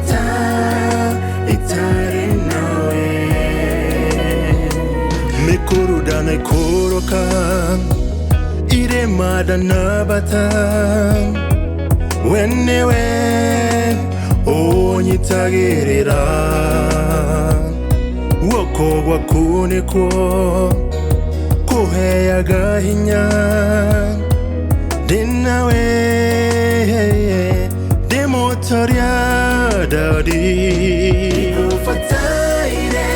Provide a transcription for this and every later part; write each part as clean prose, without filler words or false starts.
Ndingĩhota itarĩ nawe. Mĩkuru ndanaikũrũka, irĩma ndanambata, we nĩwe ũnyitagĩrĩra. Guoko gwaku nĩkuo kũheaga hinya. Ndĩ nawe ndĩ mũtoria, Daudi. Nĩngũbataire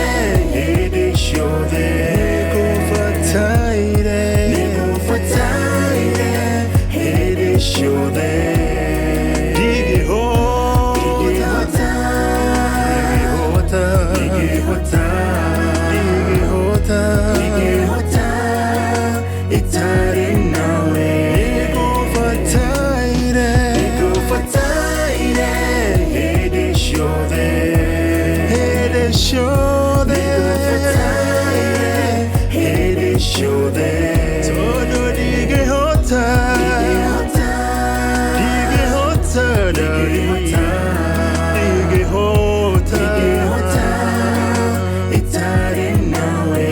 hĩndĩ ciothe. Nĩngũbataire. Nĩngũbataire hĩndĩ ciothe. Ndingĩhota. Ndingĩhota. Ndingĩhota. Ndingĩhota. Ndingĩhota itarĩ nawe. Nĩngũbataire. Nĩngũbataire hĩndĩ ciothe. Hĩndĩ ciothe. Nĩngũbataire hĩndĩ ciothe. Tondũ ndingĩhota. Ndingĩhota. Ndingĩhota. Ndingĩhota. Ndingĩhota. Ndingĩhota itarĩ nawe.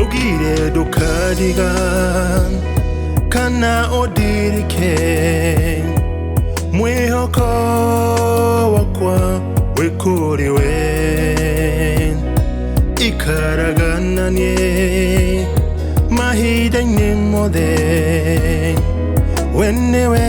Ugire ndũkandiga kana ũndirike, mwĩhoko wakwa wĩ kũrĩ we. Ikaraga na niĩ mahinda-inĩ mothe, we nĩwe